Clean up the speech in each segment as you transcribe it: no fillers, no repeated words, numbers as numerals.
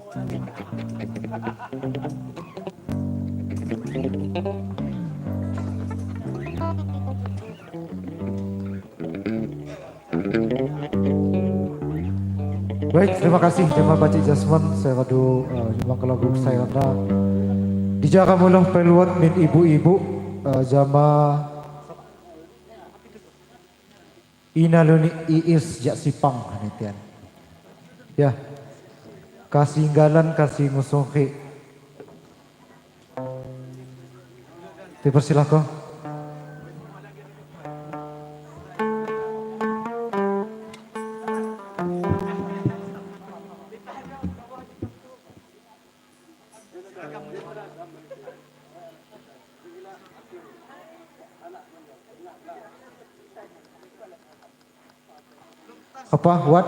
Baik, terima kasih jama Pakcik Jasman. Saya radu nyumbang ke lagu kesayangan. Dijara mulah peluat min ibu-ibu jama Ina Luni Iis jak Sipang hanitian. Ya. Kasih galan kasih ngusungki. Dipersilakan. Apa? What?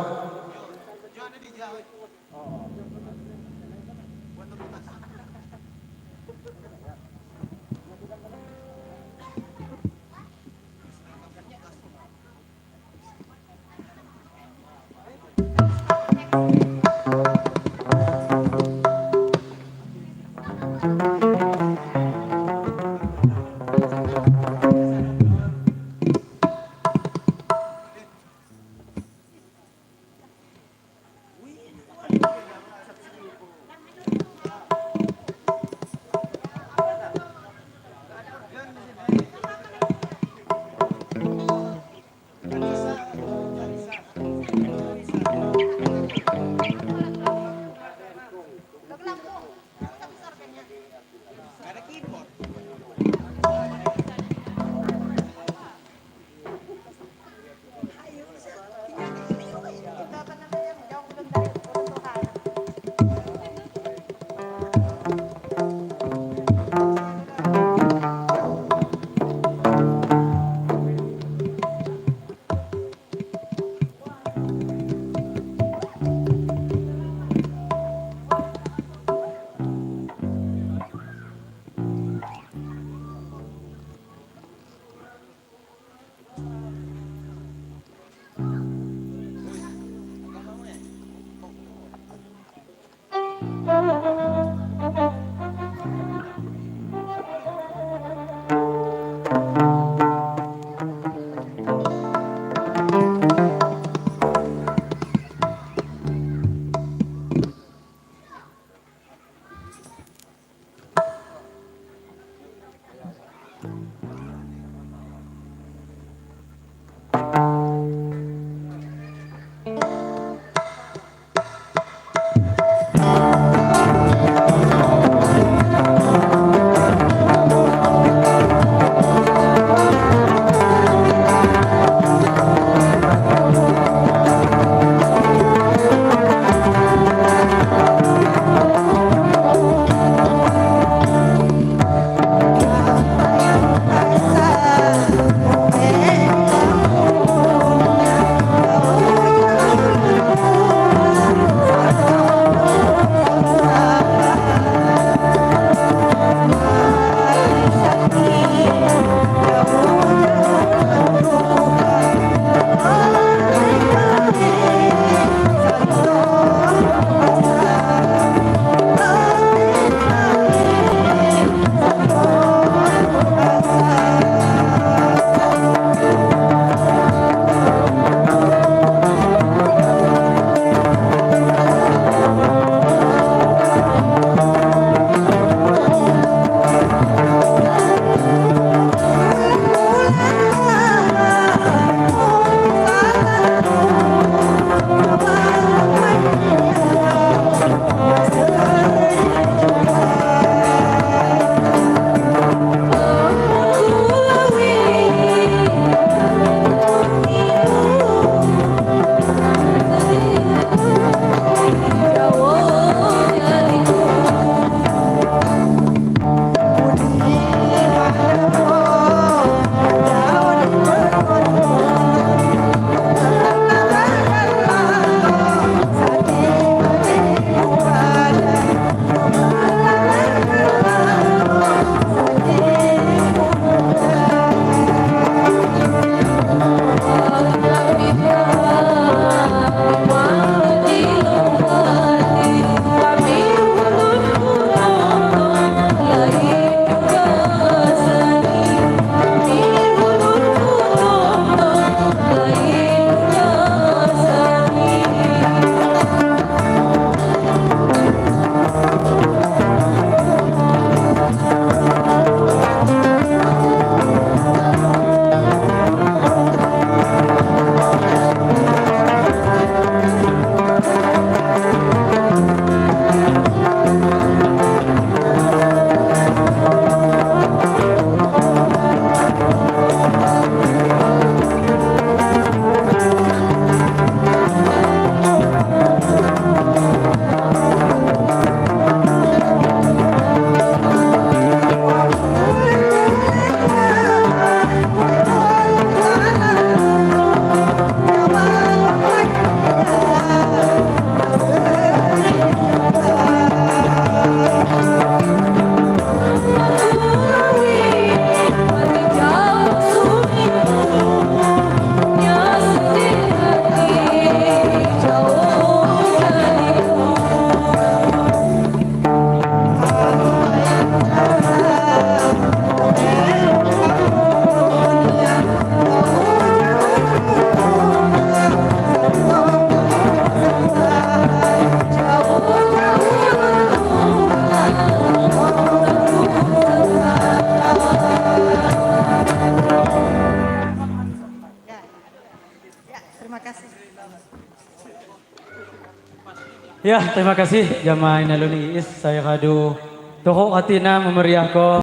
Ya, terima kasih jamaah Inaluni Iis. Saya radu torok hatina memeriah ko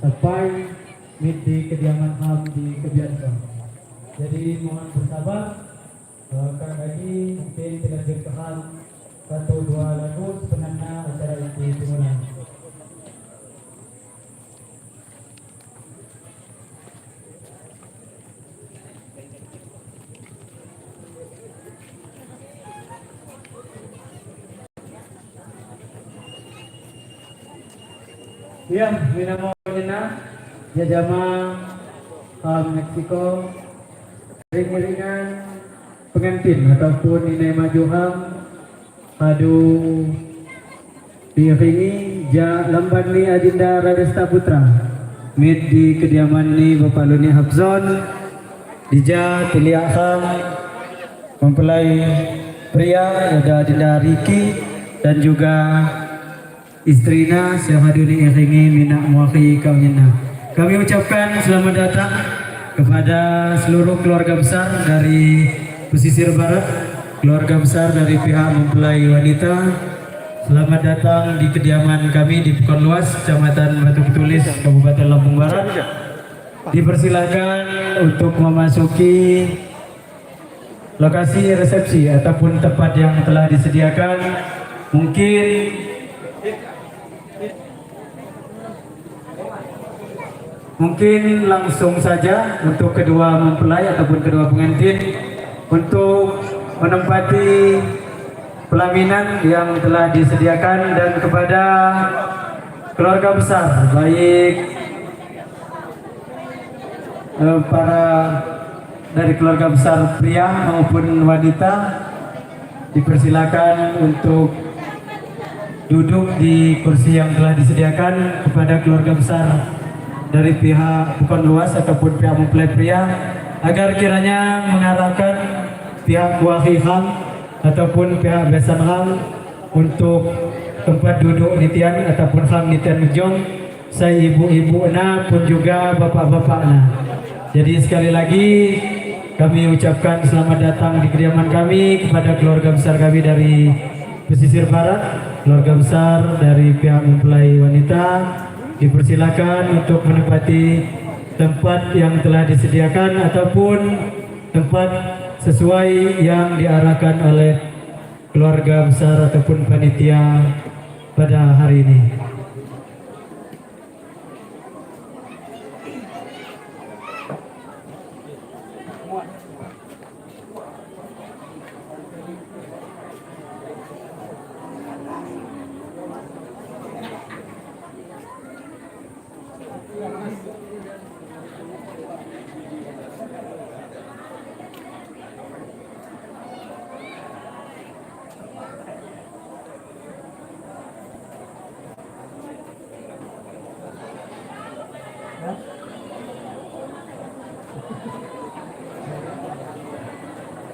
sampai mid di kediaman ham di Kebianto. Jadi mohon bersabar. Kang lagi mungkin dilanjut ke ham satu dua lagu sebenarnya acara itu dimulai. Ya, minamo nina jajama Meksiko ring-ringan pengantin ataupun inai maju ham adu diiringi ja lamban ni Adinda Radesta Putra mid di kediaman ni Bapak Luni Habzon dija teliak ham mempelai pria ada Adinda Riki dan juga istrina Syahaduni iringi minak muakhi kaunina. Kami ucapkan selamat datang kepada seluruh keluarga besar dari pesisir barat, keluarga besar dari pihak mempelai wanita. Selamat datang di kediaman kami di Pekon Luas, Kecamatan Batu Tulis, Kabupaten Lampung Barat. Dipersilakan untuk memasuki lokasi resepsi ataupun tempat yang telah disediakan. Mungkin langsung saja untuk kedua mempelai ataupun kedua pengantin untuk menempati pelaminan yang telah disediakan, dan kepada keluarga besar baik para dari keluarga besar pria maupun wanita dipersilakan untuk duduk di kursi yang telah disediakan. Kepada keluarga besar dari pihak Pekon Luas ataupun pihak mempelai pria agar kiranya mengarahkan pihak Kuahi Ham ataupun pihak Besan Ham untuk tempat duduk nitian ataupun ham nitian mejong saya ibu-ibu na pun juga bapak-bapak na. Jadi sekali lagi kami ucapkan selamat datang di kediaman kami kepada keluarga besar kami dari pesisir barat, keluarga besar dari pihak mempelai wanita. Dipersilakan untuk menempati tempat yang telah disediakan ataupun tempat sesuai yang diarahkan oleh keluarga besar ataupun panitia pada hari ini.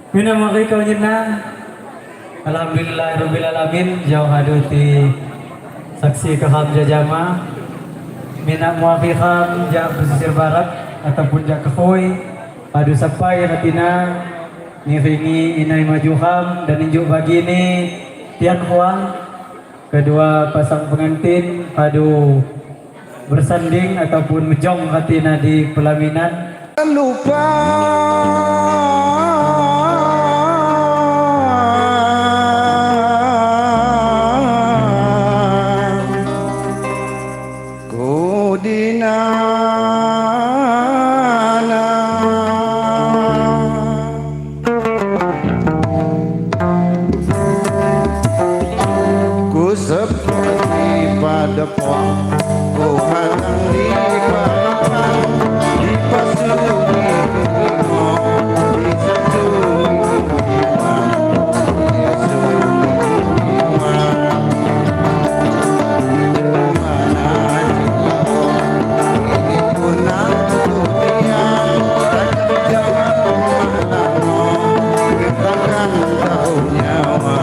Minamaki kau nyina. Alhamdulillah rabbil alamin jauh haduti saksi keham jajama minak muafikham jak pesisir barat ataupun jak kehoi adu sampai hatina ngiringi inai majuham dan injuk bagi ini tian huang kedua pasang pengantin padu bersanding ataupun mejong hatina di pelaminan. Lupa ku dinana ku seperti pada puang ku hatang di palapang di pasuki di satu nyawa, adanya tahu nyawa.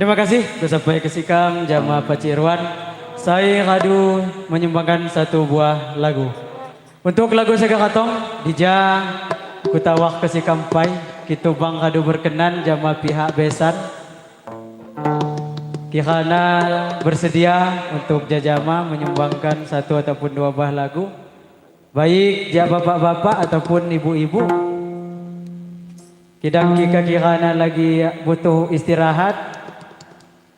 Terima kasih sampai ke sikam jama Pak Irwan. Saya Radu menyumbangkan satu buah lagu. Untuk lagu Sega Katong dija kutawak ke sikam pai kitu bang Radu berkenan jama pihak besan. Kirana bersedia untuk jajama menyumbangkan satu ataupun dua buah lagu. Baik ja bapak-bapak ataupun ibu-ibu. Kidang kika kirana lagi butuh istirahat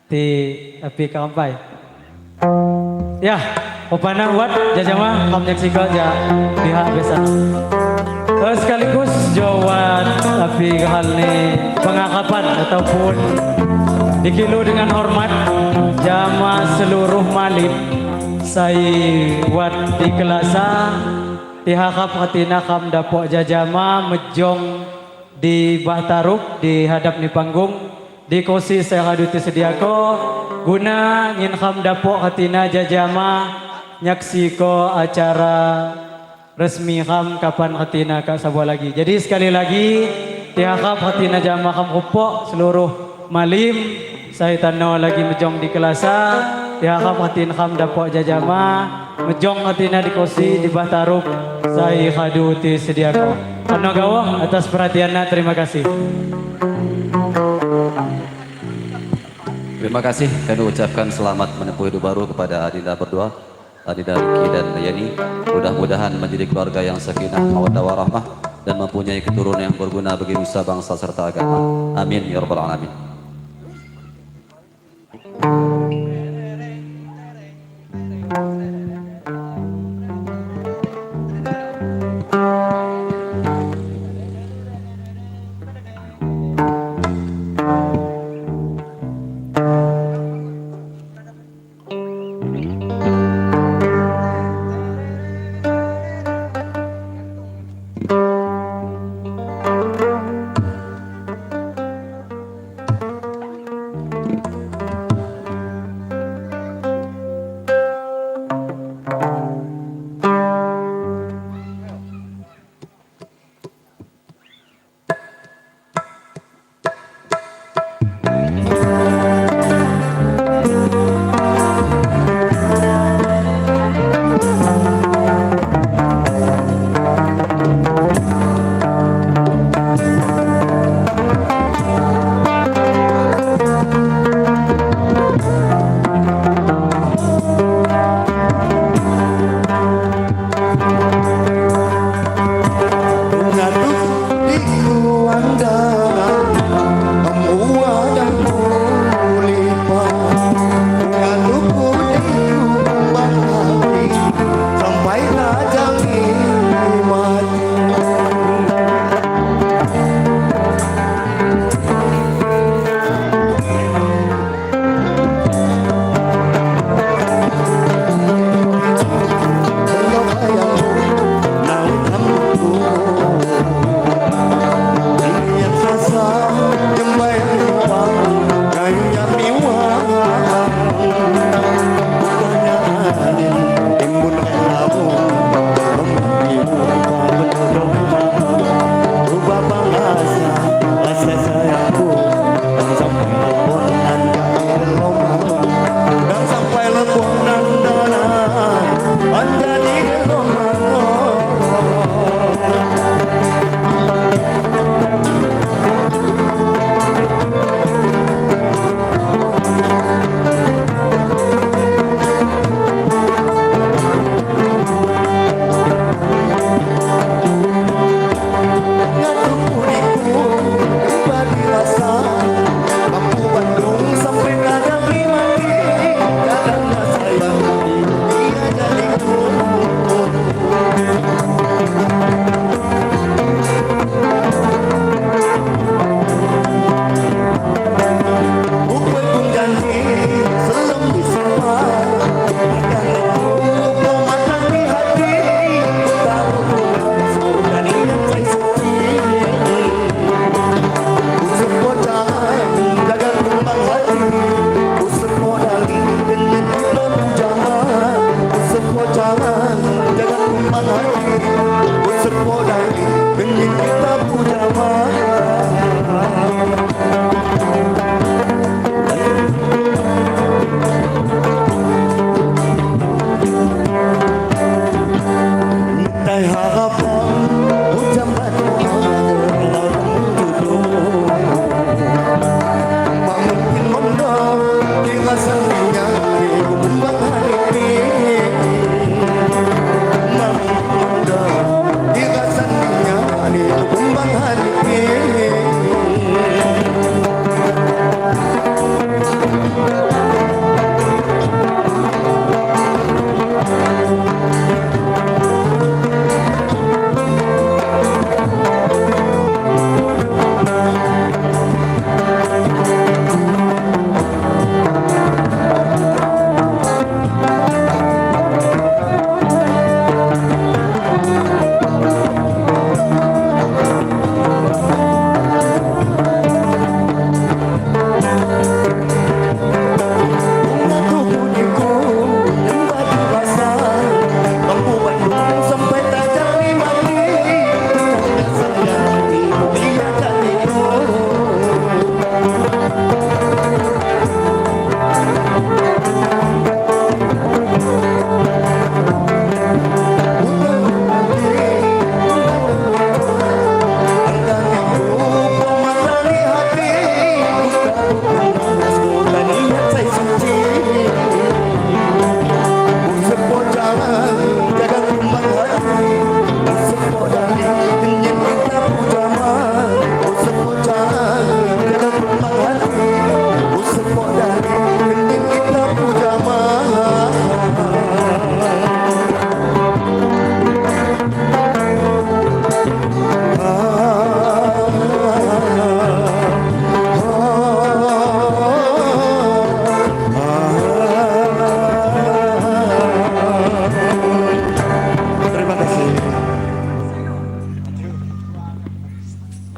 di api kampai. Ya, opana buat jajama kam nyaksiko ja pihak besan. Terus sekaligus jawab api hal ni pengakapan ataupun dikilu dengan hormat jama seluruh malim sai wat di kelasa tihakap katina kam dapok jajama mejong di Bahtaruk di hadap ni panggung di kursi saya radu sediako guna ngin kham dapok katina jajama nyaksiko acara resmi kham kapan katina kak sebuah lagi. Jadi sekali lagi tihakap katina jama kham kupok seluruh malim saya tano lagi mejong di kelasa tihakap katina kham dapok jajama mejong katina di kursi di Bahtaruk saya radu sediako. Ano gawah atas perhatiannya, terima kasih. Terima kasih kami ucapkan selamat menempuh hidup baru kepada Adinda berdua, Adinda Riki dan Yani. Mudah-mudahan menjadi keluarga yang sakinah, mawaddah warahmah dan mempunyai keturunan yang berguna bagi nusa bangsa serta agama. Amin ya rabbal alamin.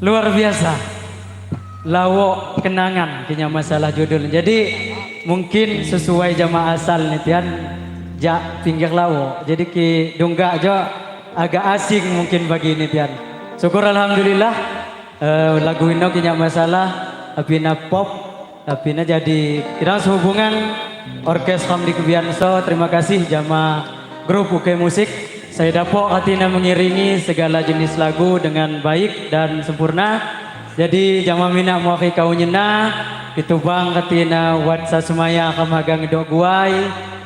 Luar biasa. Lawok kenangan kayaknya masalah judul. Jadi mungkin sesuai jamaah asal nih tian jak pinggir lawok. Jadi ki dunggak aja agak asing mungkin bagi ini tian. Syukur alhamdulillah lagu ini kayaknya masalah apina pop apina jadi kita sehubungan orkes Hamdi Kebianso. Terima kasih jamaah grup UK Musik. Saya dapok katina mengiringi segala jenis lagu dengan baik dan sempurna. Jadi jamaah mina muaki kau nyena itu bang katina wat sasmaya kamagang dok guai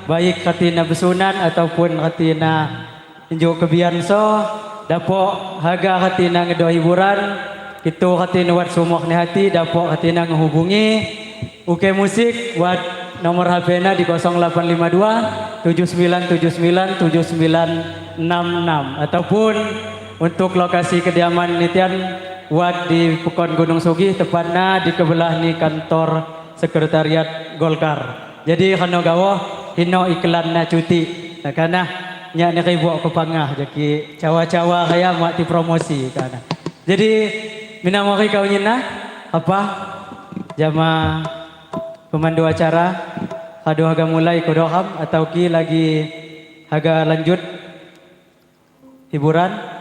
baik katina besunan ataupun katina injo kebianso dapok haga katina ngedo hiburan itu katina wat sumok ni hati dapok katina ngehubungi UK Musik wat nomor HP-na di 0852 7979 7966 ataupun untuk lokasi kediaman nitian wat di Pekon Gunung Sugih tepatnya di kebelah ni kantor sekretariat Golkar. Jadi kano gawoh hino iklan na cuti. Nah, karena nyak ni ribuak kepangah jadi cawa-cawa kaya mak ti promosi karena. Jadi minamori kau nyina apa jama pemandu acara kado haga mulai kodoham atau ki lagi haga lanjut hiburan.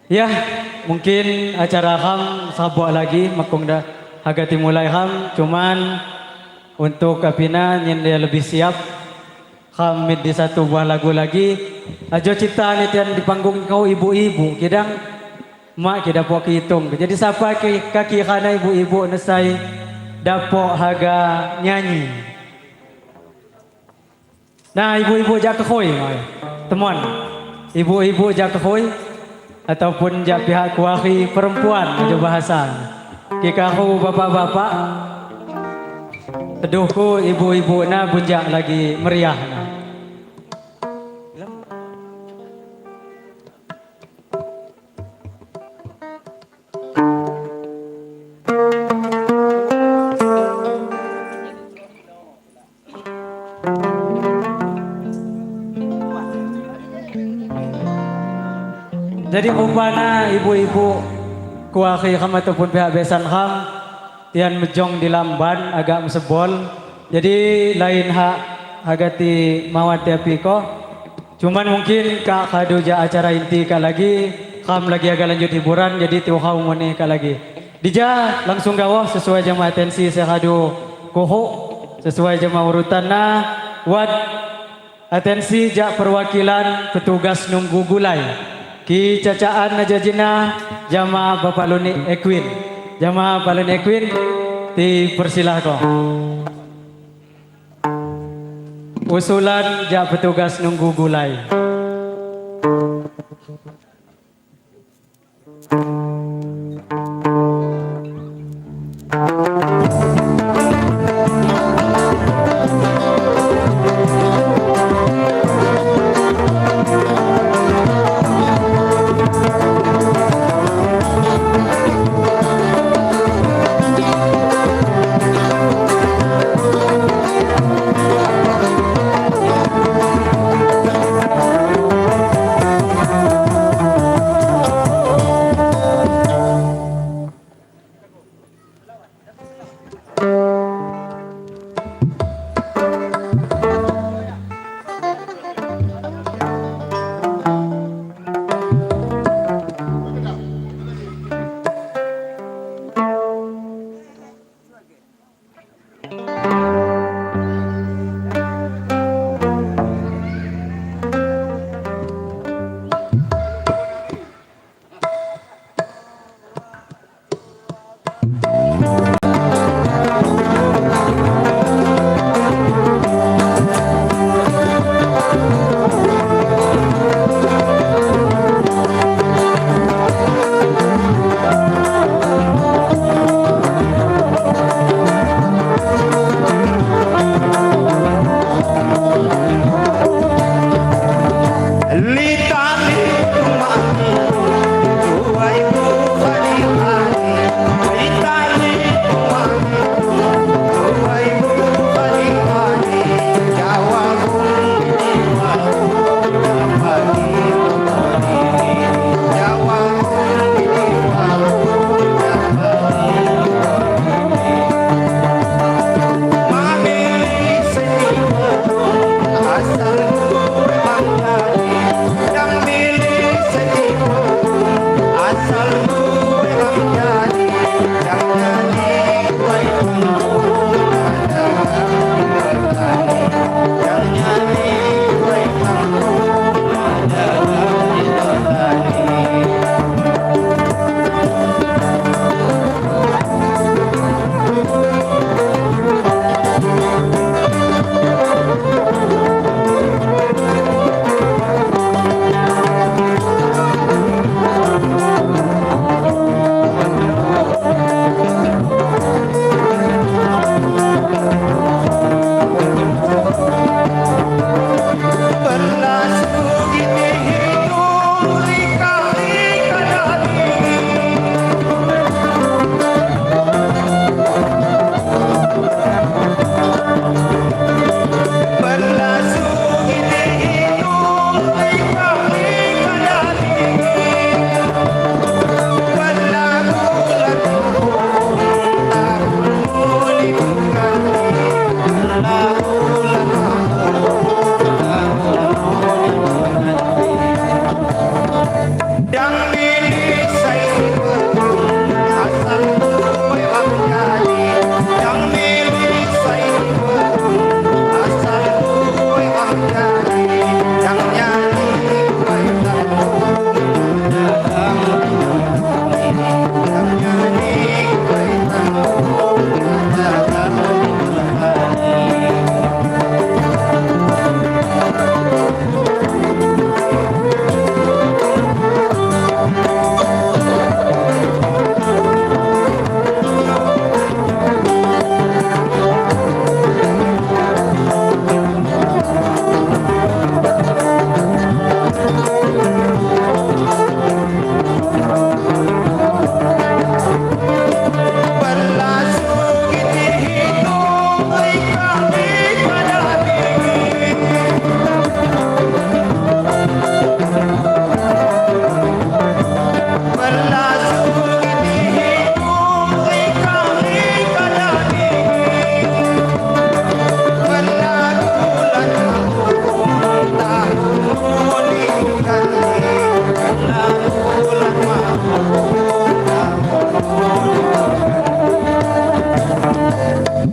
Ya, mungkin acara ham sabok lagi makung dah haga timulai ham, cuman untuk kapina nyen dia lebih siap ham mid di satu buah lagu lagi. Ajo cipta ni tian di panggung kau ibu-ibu kidang mak kida pok hitung. Jadi siapa kaki kana ibu-ibu nesai dapok haga nyanyi. Nah, ibu-ibu jak khoi teman. Ibu-ibu jak khoi ataupun jak pihak kuari perempuan aja bahasa. Kikahu bapak-bapak teduhku ibu-ibu na bunjak lagi meriah na. Jadi rupana ibu-ibu kuari ham ataupun pihak besan ham tian mejong di lamban agak mesebol. Jadi lain hak hagati mawat tiapi ko. Cuman mungkin kak kado ja acara inti kak lagi ham lagi agak lanjut hiburan jadi tiu hau mone kak lagi. Dija langsung gawah sesuai jama atensi saya kado koho sesuai jama urutan na wat atensi jak perwakilan petugas nunggu gulai. Ki cacaan aja jina jama Bapak Luni Equin. Jama Bapak Luni Equin dipersilahkan. Usulan jak petugas nunggu gulai.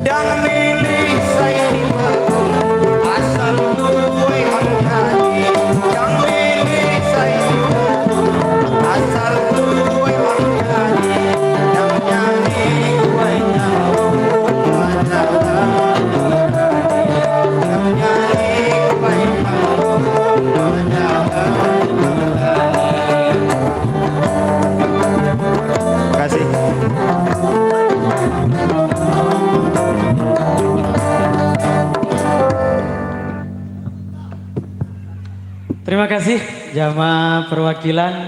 Yang milih saya betul asal gue menyanyi. Yang milih saya betul asal gue menyanyi. Yang nyanyi gue Yang nyanyi gue. Terima kasih. Terima kasih jamaah perwakilan.